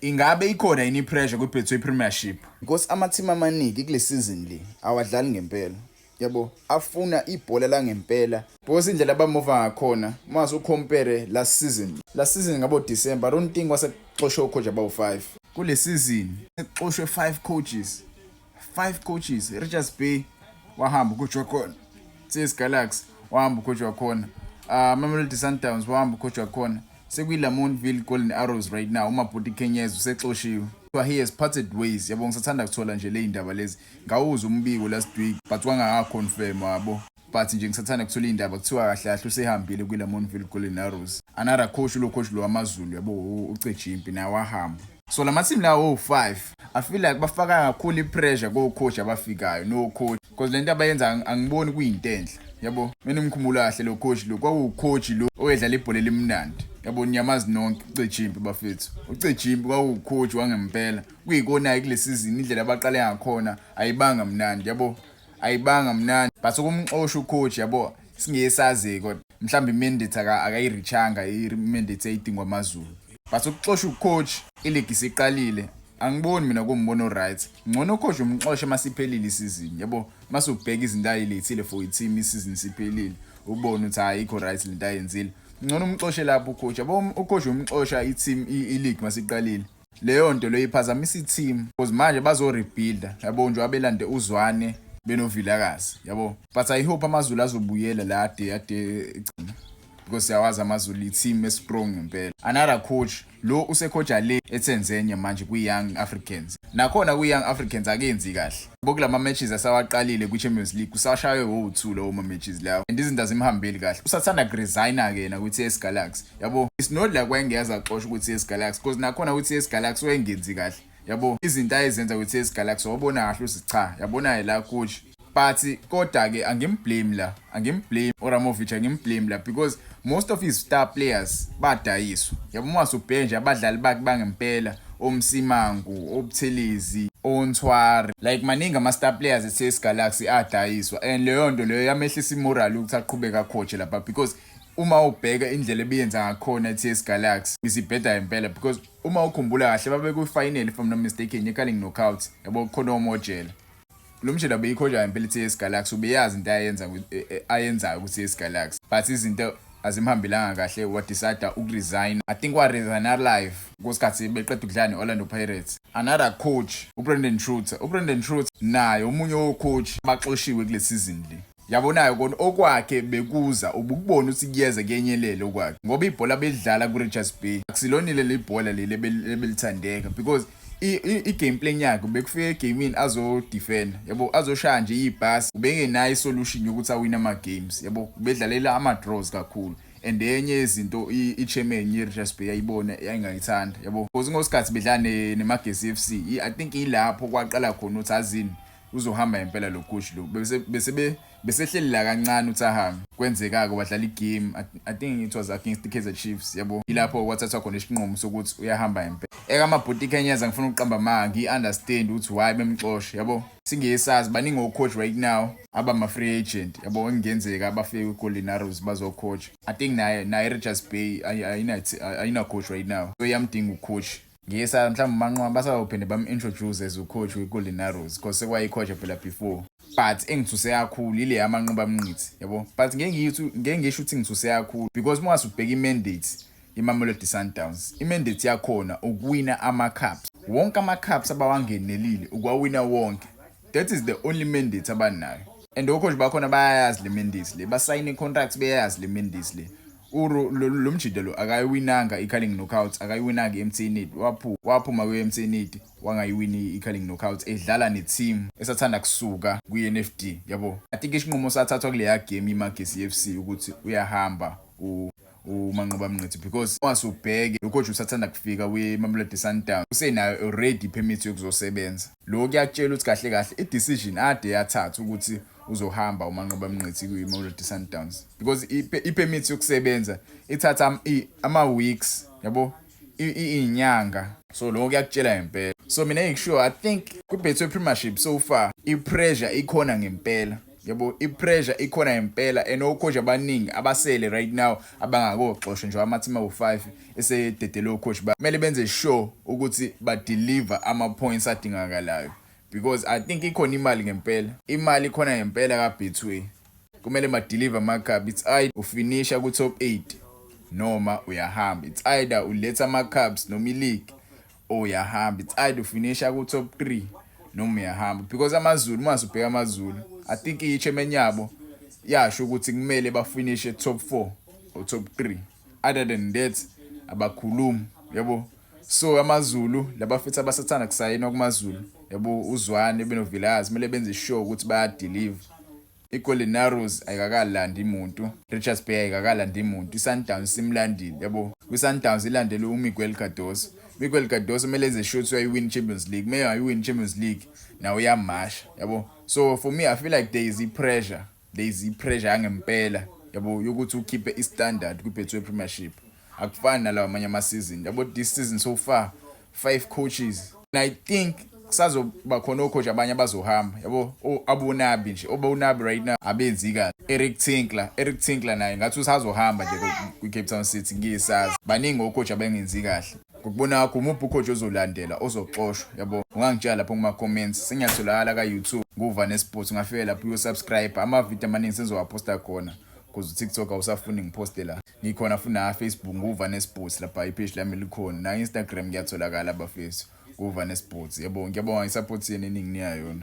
Ingabe ikhona yini i-pressure kwi-Betway Premiership? Because ama-team amaningi kule season le awadlali ngempela. Yabo, afuna ibhola langempela. Because indlela abamuva ngakhona, uma usu-compare last season. Last season ngabo December, I don't think kwasekuxoshwe o-coach abawu-5. Kule season sekuxoshwe 5 coaches. 5 coaches. Richards Bay wahamba ucoach wakhona. TS Galaxy wahamba ucoach wakhona. Mamelodi Sundowns wahamba ucoach wakhona. Sekuyi-Lamontville Golden Arrows right now, uMabhuti Khenyeza usexoshiwe. He has parted ways. Yabo, ngisathanda kuthola nje le indaba lezi. Ngawuza umbiko last week but wangaka-confirm, yabo. But nje ngisathanda kuthola indaba, kuthiwa kahle kahle usehambile kwi-Lamontville Golden Arrows. Another coach, lo coach lo wamaZulu, yabo, uCejimpi, naye wahamba. So lama team lawo 5, I feel like bafaka kakhulu i-pressure ko-coach abafikayo, no coach, because lento abayenza angiboni kuyinto enhle, yabo. Mina ngikhumbula kahle lo coach lo, kwakuwu-coach lo oyedlala ibhola elimnandi, yabo. Niyamazi nonke uCejimpi, bafethu. UCejimpi kwakuwu-coach wangempela. Kuyikona kule season indlela abaqale ngakhona ayibanga mnandi, yabo, ayibanga mnandi. But ukumxosha ucoach, yabo, singeke sazi kodwa mhlawumbe i-mandate akayi-reachanga, i-mandate eyidingwa amaZulu. But ukuxosha ucoach iligi isiqalile, angiboni mina kuwumbono right. Ngcono ucoach umxoshe masiphelile isizini, yabo, mase ubheka izinto ayilethile for i-team isizini siphelile, ubone ukuthi ayikho right lento ayenzile. Ngcono umxoshe lapho ucoach, yabo. Ucoach umxosha i-team i-league masiqalile, leyo nto leyo iphazamisa i-team because manje bazo-rebuilda, yabo, nje abelande uZwane benoVilakazi, yabo. But I hope amaZulu azobuyela la ade ade egcina because siyawazi amaZulu, i-team e-strong ngempela. Another coach lo usecoacha le eTanzania manje kwi-Young Africans. Nakhona kwi-Young Africans akenzi kahle bokulama matches asawaqalile kwi-Champions League, usashaywe wo2 lawo ma matches lawo and izinto azimhambeli kahle. Usathanda kuresigna ke yena kwi-TS Galaxy, yabo. It's not like wayengeke axoshwe kwi-TS Galaxy because nakhona kwi-TS Galaxy wayengenzi kahle, yabo. Izinto ayezenza kwi-TS Galaxy wabona kahle ukuthi cha, yabona la coach. But kodwa ke angimblame la, angimblame uRamovic, angimblame la because most of his star players badayiswa, yabo. Uma usubheka nje abadlali bakhe bangempela, oMsimangu, oButhelezi, oNtwari, like maningi ama star players e-TS Galaxy adayiswa and leyo nto leyo yamehlisa imoral ukuthi aqhubeke acoache lapha because uma ubheka indlela ebiyenza ngakhona i-TS Galaxy isibheda impela because uma ukhumbula kahle babe kwi-final, if I'm not mistaken, ye-Carling Knockout, yabo, khona oMojela. Lo mjela beyicoacha impela i-TS Galaxy, ubeyazi into ayenza ayenzayo ku-TS Galaxy, but izinto azimhambelanga kahle, wadecide ukuresign. I think waresigna live kusikhathi beqeda ukudlala ne-Orlando Pirates. Another coach, uBrandon Truter. UBrandon Truter naye omunye wocoach baxoshiwe kule season le, yabonayo kona okwakhe bekuza ubukubona ukuthi kuyeza kuyenyelela okwakhe ngoba ibhola bedlala ku-Richards Bay akusilonile le bhola leli ebelithandeka because i-game plan yakhe bekufika egamini azodefend, yabo, azoshaya nje ibhasi, ubengenayo isolution yokuthi awine ama-games, yabo, bedlalela ama-draws kakhulu. And enye yezinto i-chairman ye-Richards Bay yayibona yayingayithanda, yabo, because ngosikhathi bedlala neMagesi FC, I think ilapho kwaqala khona ukuthi azini uzohamba impela lo coach lo, bese bese besehleli la kancane uthi ahambe. Kwenzeka-ke badlala igame, I think it was against the Kaizer Chiefs, yabo, ilapho kwathathwa khona isinqumo sokuthi uyahamba impela ekaMabhuti Khenyeza. Ngifuna ukuqamba amanga, ngiyi-understand ukuthi why bemxosha, yabo. Singesazi baningi o-coach right now abama-free agent, yabo, engenzeka abafike kwi-Golden Arrows bazocoach. I think naye Richards Bay ayina coach right now, so iyamdinga ucoach. Ngiyesa mhlawumbe uManqoba basazophinde bam-introduce as ucoach we-Golden Arrows because sekwayicoach phela before. But engithuse kakhulu ile yaManqoba Mnqithi, yabo. But ngeke ngithi, ngeke ngisho ukuthi ngithuse kakhulu because uma usubheka i-mandate iMamelodi Sundowns, i-mandate yakhona ukuwina ama-cups wonke, ama-cups abawangenelile ukwawina wonke. That is the only mandate abanayo and ocoach bakhona bayayazi le mandate le, basayine i-contract beyazi le mandate le. Uro lo mjida lo akayiwinanga i-Carling Knockout, akayiwinanga i-MTN 8, waphuma kwi-MTN 8, wangayiwini i-Carling Knockout edlala ne-team esathanda kusuka kwi-NFD, yabo. I think isinqumo sathathwa kuleya game iMagesi FC ukuthi uyahamba uManqoba Mnqithi because wasubheke lo coach usathanda kufika kwi-Mamelodi Sundowns, usenayo already permit yokuzosebenza. Lo kuyakutshela ukuthi kahle kahle i-decision ade yathatha ukuthi uzohamba uManqoba Mnqithi kwi-Mamelodi Sundowns because i-permit yokusebenza ithatha ama-weeks, yabo, inyanga. So lokho kuyakutshela ngempela. So mina ngikusho, I think kwi-Betway Premiership so far i-pressure ikhona ngempela. Yabo, i-pressure ikhona impela and ocoach abaningi abasele right now abangakoxoshwa nje ama-team awu-5 esededele ocoach kumele benze sure ukuthi ba-deliver ama-points adingakalayo because I think ikhona imali ngempela, imali ikhona ngempela ka-Betway. Kumele ma-deliver ama-cup. It's either ufinisha ku-top 8 noma uyahamba. It's either uletha ama-cups noma i-league or uyahamba. It's either ufinisha ku-top 3 noma uyahamba because AmaZulu, uma ubheka AmaZulu, I think i-chairman yabo yasho ukuthi kumele bafinishe top 4 or top 3, other than that abakhulumi, yabo. So AmaZulu labafethu abasathanda kusayinwa kumaZulu, yabo, uZwane benoVilazi, kumele benze sure ukuthi bayadeliver. IGolden Arrows ayikakalandi imuntu, Richards Bay ayikakalandi imuntu, iSundowns simlandile, yabo. KwiSundowns ilandele uMiguel Cardoso. Miguel Cardoso kumele enze sure ukuthi uyayiwin Champions League. Kumele ayiwin Champions League nawe uyamasha, yabo. So for me, I feel like there is i-pressure, there is i-pressure yangempela, yabo, yokuthi ukhiphe i-standard kwi-Betway Premiership. Akufani nalawa amanye ama-season, yabo. This season so far, five coaches, and I think kusazoba khona ocoach abanye abazohamba, yabo. Abonabi nje, obonabi right now abenzi kahle. Eric Tinkler, Eric Tinkler naye ngathi usazohamba nje kwi-Cape Town City, ngiyisazi. Baningi ocoach abengenzi kahle. Ngokubona kwakho, umuphi ucoach ozolandela ozoxoshwa, yabo? Ungangitshela lapho kuma-comments. Sengiyatholakala ka-YouTube nguVane Sports. Ungafika lapho uyosubscribe, amavidiyo amaningi sengizowaphosta khona because uTikTok awusafuni ngiphoste la. Ngikhona futhi na-Facebook nguVane Sports, lapha ipage lami likhona, na-Instagram ngiyatholakala, abafethu, nguVane Sports, yabo. Ngiyabonga isupport yenu eningi niyayona.